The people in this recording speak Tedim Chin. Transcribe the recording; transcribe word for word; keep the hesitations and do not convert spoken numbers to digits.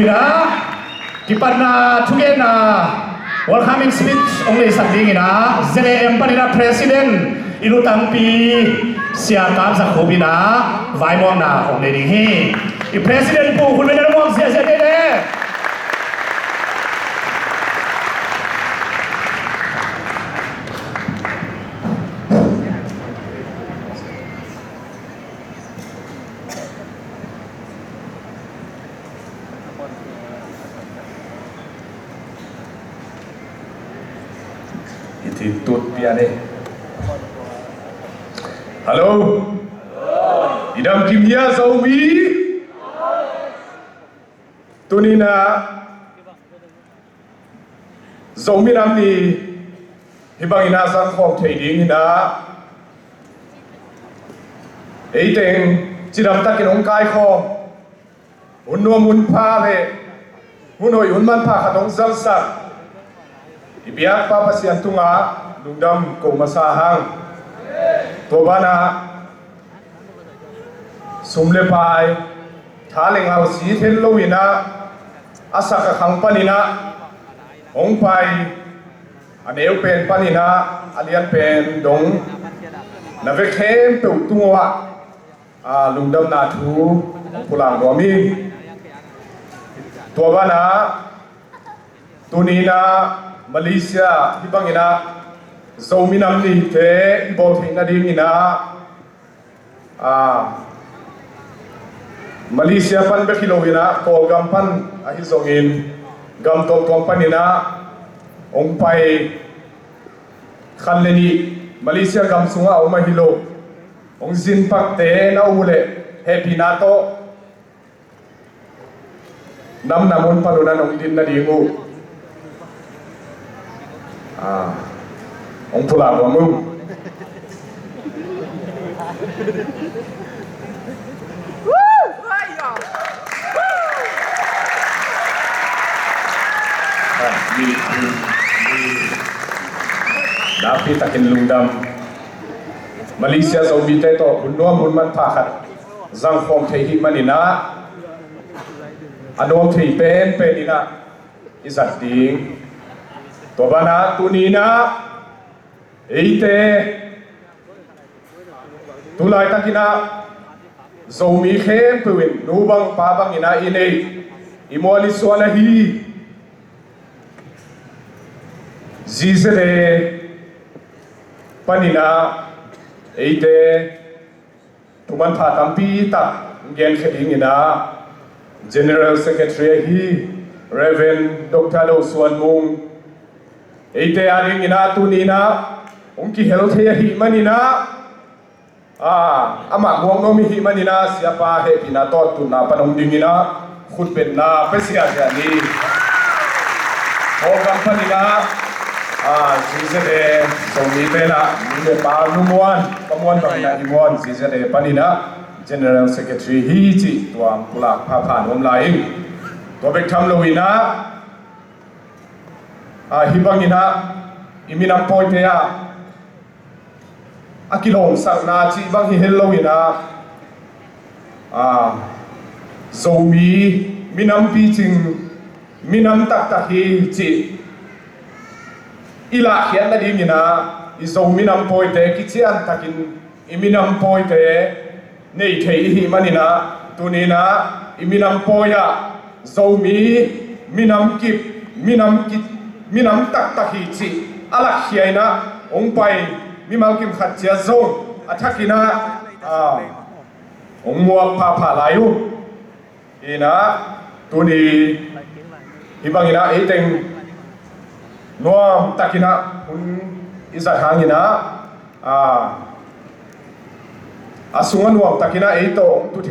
Ina, kipatna thugenna welcoming speech hong leisak dingina Z A M panina President i lutangpi Sia Kap Za Khup ina vaimuangna hong nei ding hi. I President pu khut beng na muang ziahziah kei le. Hiti tut pian e. Hello. I dam kim hia Zomi? Tunina Zomi Nam Ni hih bangina zangkhawm thei dingina ei teng cidam takin hong kaikhawm, hun nuam hun pha le hun hoih hun manpha khat hong zangsak i biakpa Pasian tungah lungdam ko masa hang. Tua banah sum le pai, tha le ngal zi thei loinah a sak a khang paninah hong pai, a neu pen paninah a lian pen dong na vek khempeuh tungah a lungdamna thu hong pulak nuam hi. Tua banah tuninah Malaysia hih banginah Zomi Nam Nite i bawl theih nadinginah a, Malaysia pan bek hi loinah Kawlgam pan ahi zongin gam tuamtuam paninah hong pai khan le nih Malaysia gam sungah a om ahi lo hong zinpakte na uh leh hehpihna tawh namnam hong pan un a nong din nading uh. Ah, hong pulak nuam uh. Ah, mi, mi, mi. Nakpi takin lungdam. Malaysia Zomite tawh hun nuam hun manpha khat zangkhawm thei hih maninah a nuam thei penpen inah i zat ding. Tua banah tuninah eite tulaitakinah Zomi khempeuh in nu bang pa banginah i neih i muan i suan ahi Z Z A paninah eite thu manpha tampi tak genkhia dinginah General Secretary ahi Reverend Doctor Lo Suan Mung eite a dinginah tuninah hong kihel thei ahih maninah, ah, amah guak nuam ihih maninah siapa hehpihna tawh tutna pan hong dinginah khutbetna pia siahsiah ni. Kawlgam paninah, ah, Z Z A Zomi tenah nu le pa nu muan pa muan banginah i muan Z Z A paninah General Secretary hi cih tua pulak phapha nuam lai ing. Tua bek tham loinah, ah, hih banginah i minam pawite ah a kilawmsakna cih bang hi hel loinah, ah, Zomi minam picing minam taktak hi cih i lahkhiat nadinginah i Zomi nam pawite kician takin i minam pawite nei thei ihih maninah tuninah i minam pawi ah Zomi minam kip minam kip minam taktak hi cih a lakkhia inah hong pai mimal kim khat ciat zong a thakinah, ah, hong muak phapha lai uh. Inah tuni hih banginah ei teng nuam takinah hun i zat hanginah, ah, a sungah nuam takinah ei tawh hong tu thei